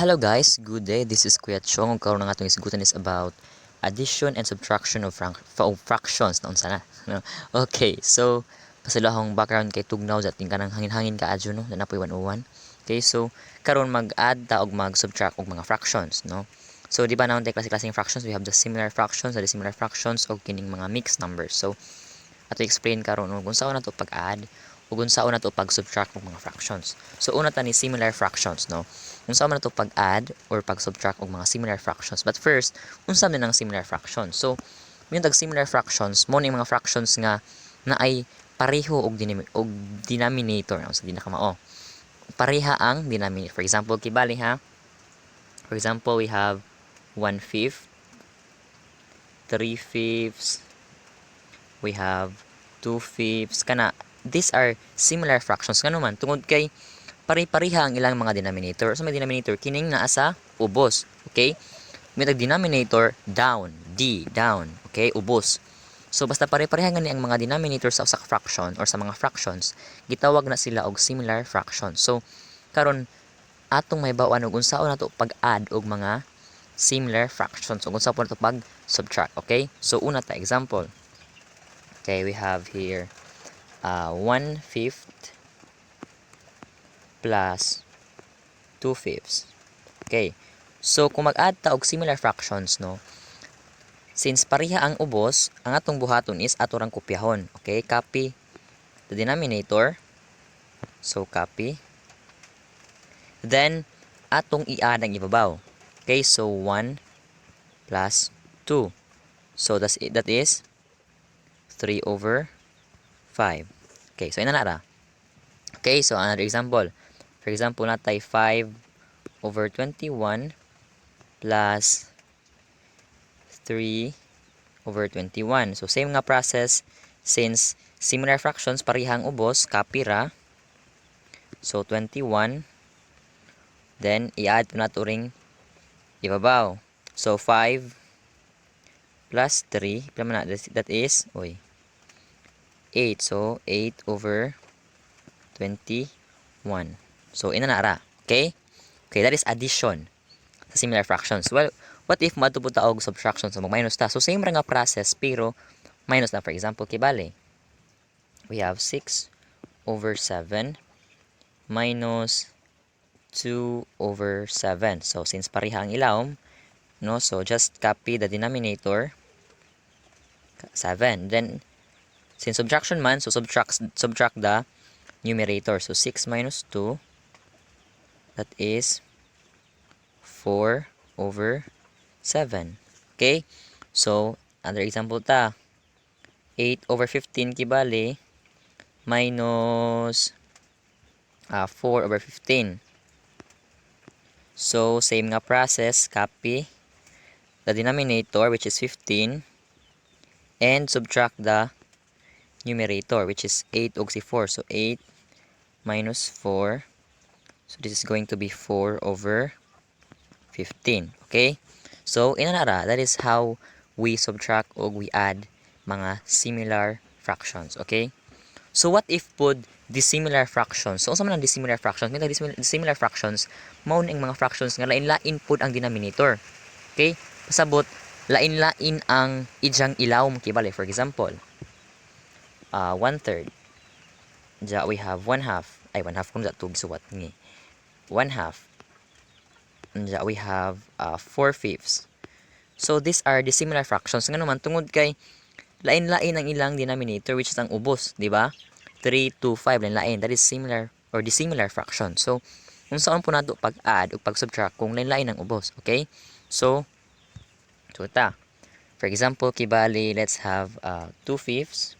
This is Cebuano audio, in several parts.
Hello guys, good day. This is Kuya Chong. Ug karon ang atong isgutan is about addition and subtraction of fractions na unsa na. No? Okay, so pasaylo akong background kay tugnaw sa ating kanang hangin-hangin kaadyo, no, na napoy 101. Okay, so karon mag-add ta og mag-subtract og mga fractions, no? So di ba naon tay klase-klaseng fractions? We have the similar fractions, the dissimilar fractions og kining mga mixed numbers. So ato explain karon kung unsaon nato pag-add ug unsaon nato pag-subtract og mga fractions. So una ta ni similar fractions, no? Unsa man nato pag-add or pag-subtract og mga similar fractions. But first, unsa man ang similar fractions? So, yung tag similar fractions, mo ni mga fractions nga naay pareho og denominator, sa di na kamao. Pareha ang denominator. For example, kibali ha. For example, we have 1 fifth, 3 fifths, we have 2 fifths. Kana, these are similar fractions. Ngano man, tungod kay pare-pareha ang ilang mga denominator. So may denominator kining naa sa ubos, okay? May tag denominator down, D down, okay? Ubos. So basta pare-pareha gani ang mga denominator sa usa ka fraction or sa mga fractions, gitawag na sila og similar fractions. So karon atong mahibaw-an og unsaon nato pag-add og mga similar fractions ug unsa po nato pag-subtract, okay? So una ta example. Okay, we have here 1 fifth plus 2 fifths. Okay. So, kung mag-add ta og similar fractions, no, since pareha ang ubos, ang atong buhaton is ato rang kopyahon. Okay? Copy the denominator. So, copy. Then, atong i-add ang ibabaw. Okay? So, 1 plus 2. So, that is 3 over 5. Okay. So, ina na ra. Okay, so another example. For example, natay 5 over 21 plus 3 over 21. So, same nga process, since similar fractions, parehang ubos, copy ra. So, 21. Then, i-add po nato ring ibabaw. So, 5 plus 3, pila man na? That is, oy, 8. So, 8 over 21. So, ina na ra. Okay? Okay, that is addition sa similar fractions. Well, what if moadto po ta og subtraction? So, mag-minus ta. So, same ra nga process, pero minus na. For example, kibali. We have 6 over 7 minus 2 over 7. So, since pareha ang ilawom, no, so just copy the denominator, 7. Then, since subtraction man, so subtract the numerator. So, 6 minus 2, that is 4 over 7. Okay? So, another example ta. 8 over 15 kibali minus 4 over 15. So, same nga process, copy the denominator, which is 15, and subtract the numerator, which is 8 ug si 4. So, 8 minus 4. So, this is going to be 4 over 15. Okay? So, ina na ra. That is how we subtract or we add mga similar fractions. Okay? So, what if pod dissimilar fractions? So, unsa man ang dissimilar fractions? May dissimilar fractions, mao ni ang mga fractions nga lain-lain pod ang denominator. Okay? Pasabot, lain-lain ang ijang ilawom kibali. For example, 1 third. Ja, we have 1 half. Ay, 1 half kung sa tug suwat ni. 1 half. Ja, we have 4 fifths. So, these are dissimilar fractions. Ngano man, tungod kay lain-lain ang ilang denominator, which is ang ubos, di ba? 3, 2, 5, lain-lain. That is similar or dissimilar fraction. So, unsaon po nato pag-add o pag-subtract kung lain-lain ang ubos, okay? So ta. For example, kibali, let's have 2 fifths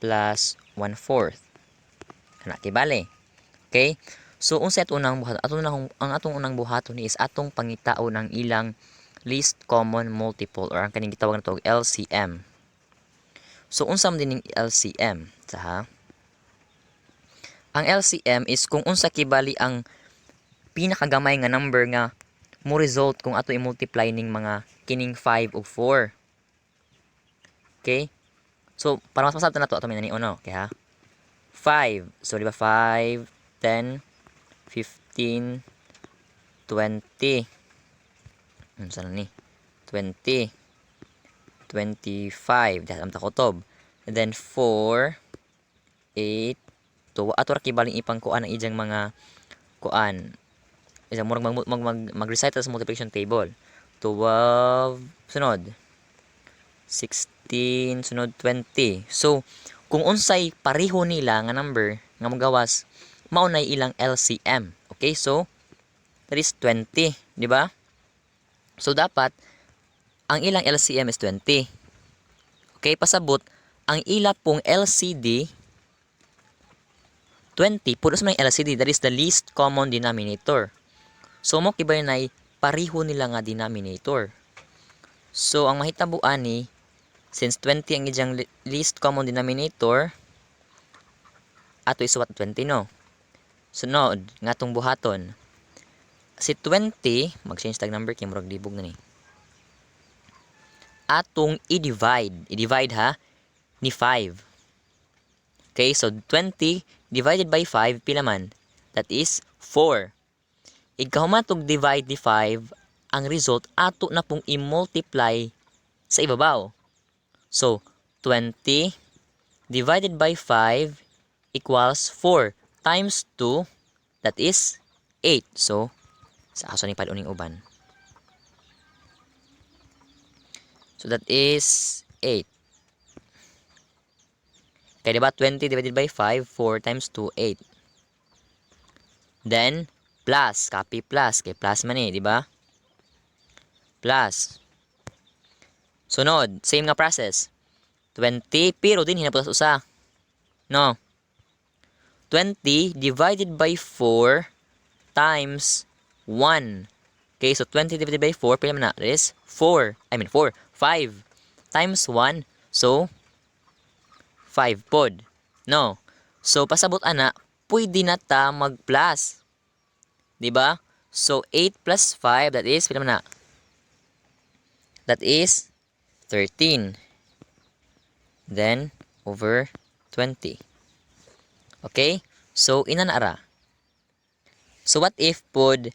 plus 1 fourth. Kana kibali. Okay? So, unsa ato unang buhaton? Ato unang ang atong unang buhaton is atong pangitaon ang ilang least common multiple or ang kaning gitawag nato og LCM. So, unsa man dining LCM? Sa ha? Ang LCM is kung unsa kibali ang pinakagamay nga number nga mo result kung ato i-multiply ning mga kining 5 ug 4. Okay? So, para mas masabtan nato ato may ni uno, okay ha? 5. So, di ba 5, 10, 15, 15, 20. Unsa na ni? 20, 25. Dahil ta kutob. And then 4, 8, 2. Ato ra kibaling ipang kuan ang ijang mga kuan. Isang murag mag-recite sa multiplication table. 12, sunod. 16, sunod 20. So, kung unsay pareho nila nga number nga magawas, mao nay ilang LCM. Okay, so that is 20, di ba? So dapat ang ilang LCM is 20. Okay, pasabot ang ila pong LCD 20, puro sa may LCD, that is the least common denominator. So mo kibay nay pareho nila nga denominator. So ang mahitabo ani, since 20 ang ijang least common denominator, ato isuwat 20, no. Sunod nga atong buhaton. Si 20, mag-change tag number kay murag libog na ni. Atong i-divide, i-divide ha ni 5. Okay, so 20 divided by 5, pila man? That is 4. Igkahuman og divide ni 5, ang result ato na pong i-multiply sa ibabaw. So, 20 divided by 5 equals 4 times 2, that is 8. So, sa aso ni paluning uban. So, that is 8. Kaya diba 20 divided by 5, 4 times 2, 8. Then, plus, copy plus, kay plus man eh, di ba? Plus. Sunod, same nga process. 20, pero din hinaputas usa. No. 20 divided by 4 times 1. Okay, so 20 divided by 4, pila man na? That is 4. I mean 4. 5 times 1. So, 5 pod. No. So, pasabot ana, pwede na ta mag-plus. Di ba? So, 8 plus 5, that is, pila man na? That is 13. Then, over 20. Okay? So, ina na ara. So, what if pod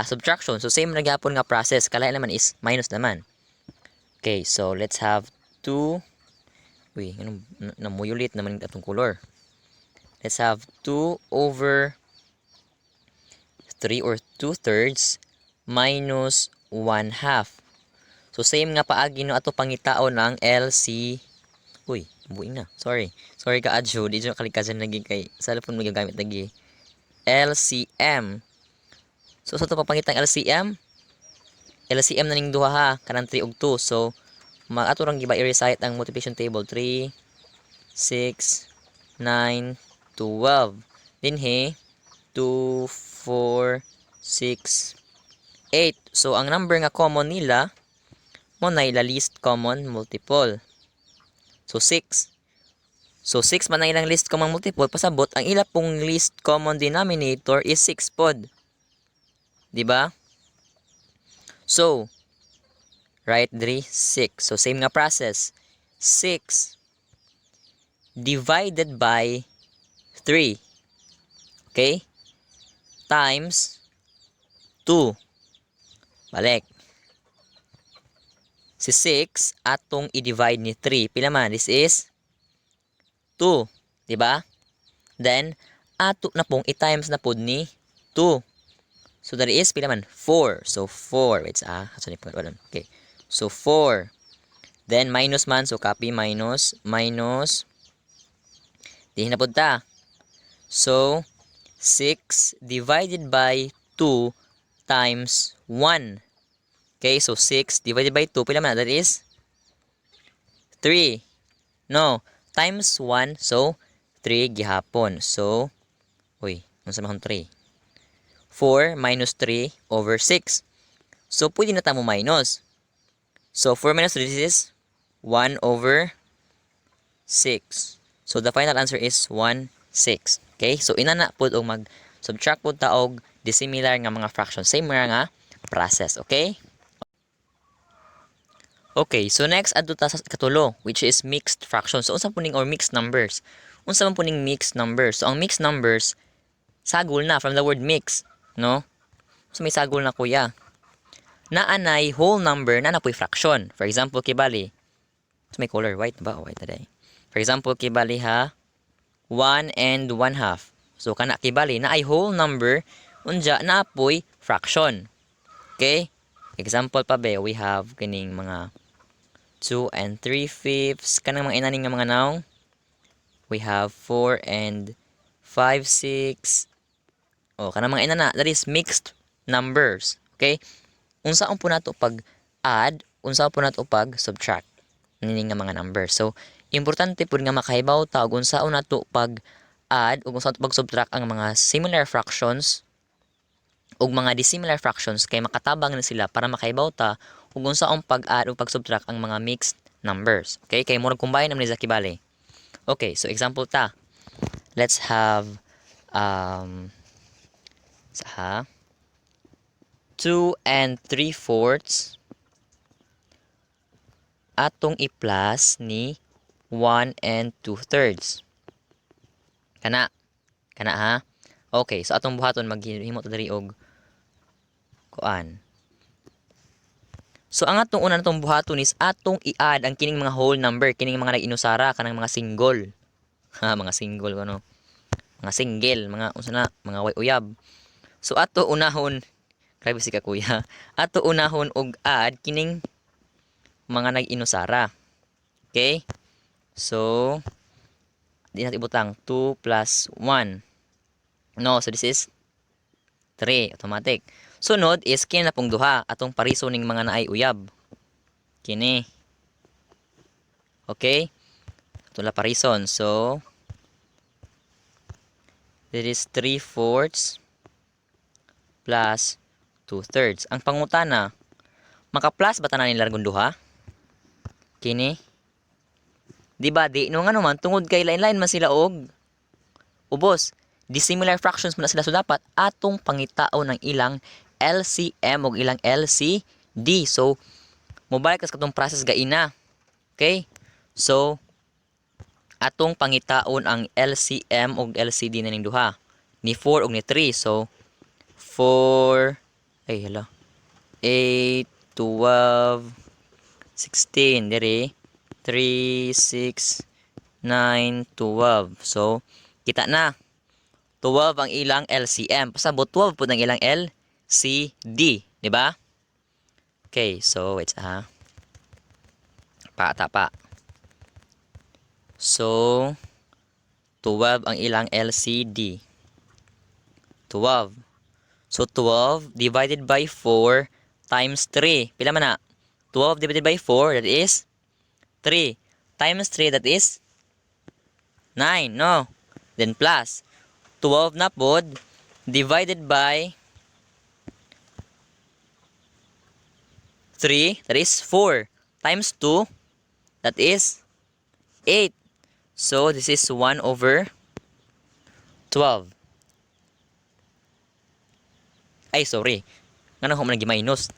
subtraction? So, same na gyapon nga process. Kalain naman is minus naman. Okay, so let's have 2. Uy, anong namuyulit naman atong color. Let's have 2 over 3 or 2/3 minus 1 half. So, same nga paagi no ato pangitaon ang LC. Uy, buing na. Sorry. Sorry ka adyo. Di dyan kalikasan lagi kay cellphone mo gamit lagi. LCM. So, sa ito papangitang LCM, LCM na ning duha ha, kanang 3 ug 2. So, mag ato rang giba i-recite ang multiplication table: 3, 6, 9, 12. Dinhi 2, 4, 6, 8. So, ang number nga common nila mo na ila least common multiple. So, 6. So, 6 man ang ilang least common multiple. Pasabot, ang ila pong least common denominator is 6 pod. Di ba? So, write 3, 6. So, same nga process. 6 divided by 3. Okay? Times 2. Balik. Si 6 atong i-divide ni 3. Pila man? This is 2. Di ba? Then, ato na pong i-times na pod ni 2. So, that is, pila man? 4. So, 4. Wait, sorry, okay. So, 4. Then, minus man. So, copy minus, minus. Di na pod ta. So, 6 divided by 2 times 1. Okay, so 6 divided by 2, pila man? That is 3. No, times 1, so 3 gihapon. So, uy, unsa man 3? 4 minus 3 over 6. So, pwede na ta mo minus. So, 4 minus 3, this is 1 over 6. So, the final answer is 1, 6. Okay? So, inana pod og mag subtract pod ta og dissimilar nga mga fraction. Same nga process. Okay? Okay, so next adto ta sa katulo, which is mixed fraction. So unsa po ning or mixed numbers? Unsa man po ning mixed numbers? So ang mixed numbers, sagol na from the word mix No? So may sagol na, kuya. Naanay whole number na napoy fraction. For example, kibali. So may color white ba? White na day. For example, kibali ha, 1 and 1 half. So kana kibali na ay whole number unja na poy fraction. Okay? Example pa be, we have kining mga 2 and 3 fifths kanang mga inaning nga mga naong. We have 4 and 5 6. Oh, kanang mga inana, that is mixed numbers. Okay? Unsaon po nato pag add, unsaon po nato pag subtract nini nga mga numbers? So, importante pud nga makahibaw ta og unsaon nato pag add ug unsaon pag subtract ang mga similar fractions ug mga dissimilar fractions kay makatabang na sila para makahibaw ta ug unsaon pag-add ug pag-subtract ang mga mixed numbers. Okay? Kay murag combine naman ni sa kibali. Okay, so example ta. Let's have sa ha 2 and 3 fourths atong i-plus ni 1 and 2 thirds. Kana. Kana ha. Okay, so atong buhaton, maghimo ta diri og kuan. So ang atong una natong buhaton is atong i-add ang kining mga whole number, kining mga nag-inusara kanang mga single. Ha, mga single ano. Mga single, mga unsa na, mga way uyab. So ato unahon, grabe si ka, kuya. Ato unahon og add kining mga nag-inusara. Okay? So di natin ibutang 2 plus 1. No, so this is 3 automatic. Sunod is kini na pong duha atong pariso ning mga naay uyab. Kini. Okay? Ato la parison. So this is 3 fourths plus 2 thirds. Ang pangutana, maka-plus ba tanan nila largong duha? Kini? Di ba di? No, nga naman, tungod kay lain-lain man sila og ubos. Dissimilar fractions man na sila, so dapat atong pangitaon ng ilang LCM ug ilang LCD. So mobalik kas katong process gaina. Okay? So atong pangitaon ang LCM ug LCD na ning duha. Ni 4 ug ni 3. So 4, ay hala, 8, 12, 16 diri, 3, 6, 9, 12. So kita na 12 ang ilang LCM. Pasabot 12 po ang ilang LCD, di ba? Okay, so wait ha. Pa pa. So 12 ang ilang LCD. 12. So 12 divided by 4 times 3. Pila man na? 12 divided by 4, that is 3. Times 3, that is 9, no? Then plus 12 na pod divided by 3, that is 4. Times 2, that is 8. So this is 1 over 12. Ay, sorry. Ngano ko man minus?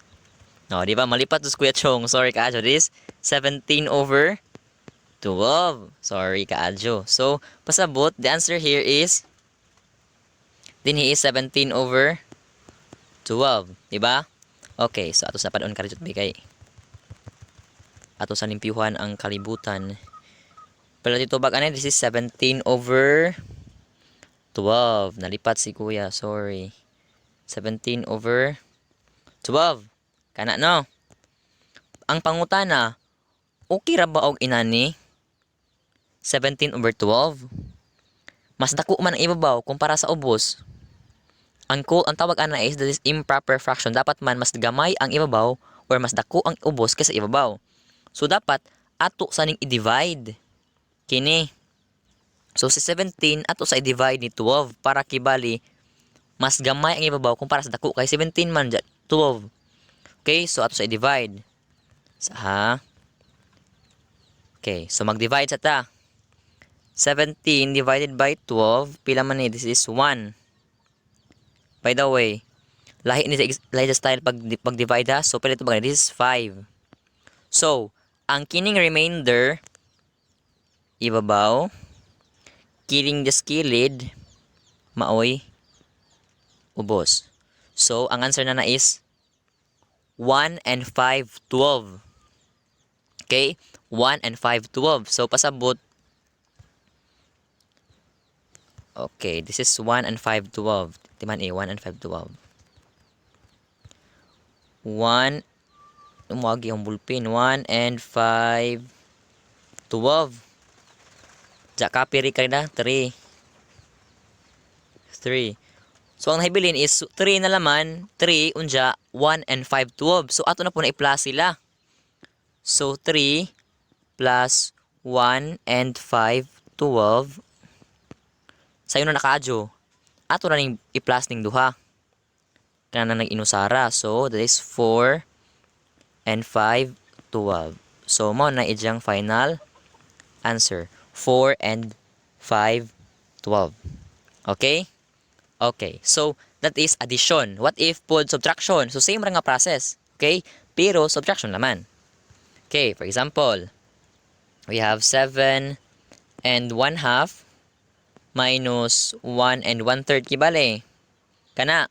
No, di ba? Malipat to, Kuya Chong. Sorry kaayo. This 17 over 12. Sorry kaayo. So, pasabot, the answer here is dinhi is 17 over 12. Di ba? Okay, so ato sa padon karidot bigay. Ato sa limpyuhan ang kalibutan. Pero dito bag ano, this is 17 over 12. Nalipat si kuya, sorry. 17 over 12. Kana no. Ang pangutana, okay ra ba og inani? 17 over 12. Mas dako man ang ibabaw kumpara sa ubos. Ang tawag ana is that is improper fraction. Dapat man mas gamay ang ibabaw or mas dako ang ubos kaysa ibabaw. So dapat ato sa ning i-divide kini. So si 17 ato sa i-divide ni 12 para kibali mas gamay ang ibabaw kumpara sa dako kay 17 man 12. Okay, so ato sa i-divide. Sa ha. Okay, so mag-divide sa ta. 17 divided by 12, pila man ni? This is 1. By the way, lahi ni sa lahi sa style pag divide ha. So pila ito ba? This is 5. So, ang kining remainder ibabaw, kining just kilid maoy ubos. So, ang answer na na is 1 and 5 12. Okay? 1 and 5 12. So, pasabot. Okay, this is 1 and 5 12. Timan eh, 1 and 5 12. 1, umwagi ang bulpin. 1 and 5 12. Ja, copy rin ka na. 3. 3. So, ang nahibilin is 3 na laman, 3, unja, 1 and 5, 12. So, ato na po na i-plus sila. So, 3 plus 1 and 5, 12. Sayo na nakaadyo. Ato na ning i-plus ning duha. Kana na nag-inusara. So, that is 4 and 5, 12. So, mao na iyang final answer. 4 and 5, 12. Okay? Okay. So, that is addition. What if pod subtraction? So, same ra nga process. Okay? Pero, subtraction naman. Okay, for example, we have 7 and 1 half minus 1 and 1 third kibali. Kana.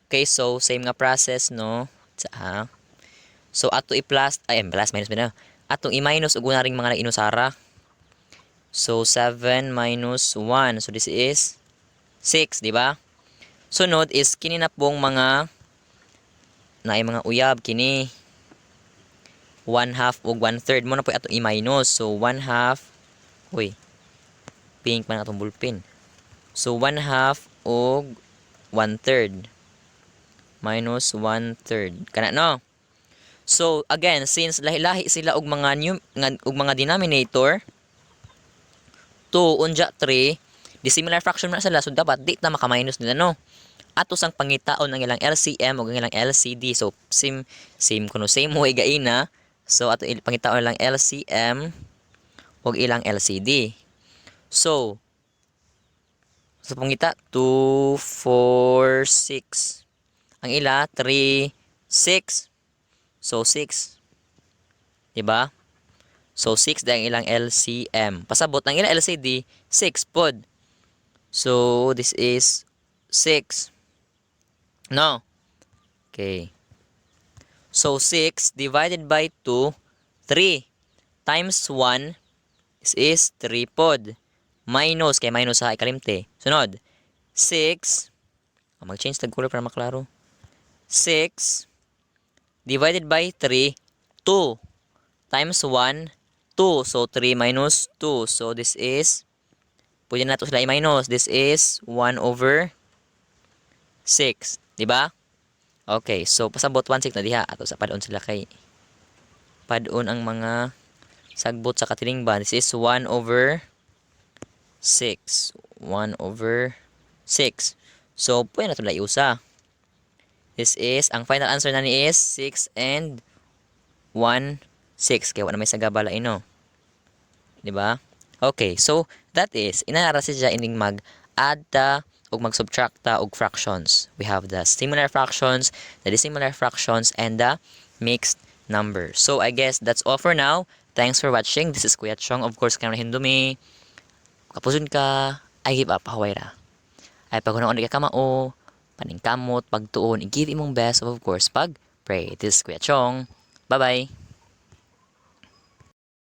Okay, so same nga process, no? Sa So ato i-plus, ay, plus minus ba na? Atong i-minus ug una ring mga nag-inusara. So 7 minus 1. So this is 6, di ba? Sunod is kini na pong mga naay mga uyab kini 1 half ug 1 third mo na po atong i-minus. So 1 half, uy, pink man atong bulpin. So 1 half ug 1 third minus 1 third. Kana, no? So again, since lahi-lahi sila og mga new nga, og mga denominator, 2 unja 3, dissimilar fraction man sila, so dapat di ta maka-minus nila, no? Ato sang pangitaon ang ilang LCM ug ang ilang LCD. So same same kuno, same way gaina. So ato pangitaon ilang LCM ug ilang LCD. So sa pangita, 2 4 6. Ang ila, 3 6. So 6. Diba? So 6 dahil ang ilang LCM. Pasabot ang ilang LCD, 6 pod. So this is 6. No. Okay. So 6 divided by 2, 3 times 1, this is 3 pod. Minus, kay minus sa ikalimte. Sunod, 6, oh, mag-change tag color para maklaro. 6 divided by 3, 2 times 1, 2. So 3 minus 2. So this is, pwede na to sila i-minus. This is 1 over 6. Diba? Okay, so pasabot 1 6 na diha. Ato sa padon sila kay padon ang mga sagbot sa katilingban. This is 1 over 6. 1 over 6. So, pwede na ito iusa. This is, ang final answer na ni is 6 and 1, 6. Kaya wala may sagabala ino. Diba? Okay, so that is, inara siya ining mag-add ta ug mag-subtract ta og fractions. We have the similar fractions, the dissimilar fractions, and the mixed number. So I guess that's all for now. Thanks for watching. This is Kuya Chong. Of course, kaya hindumi. Kapuson ka, I give up, haway ra. Ay pag ka kamao, paningkamot, pagtuon, i-give imong best, of course, pag pray. This is Kuya Chong. Bye-bye.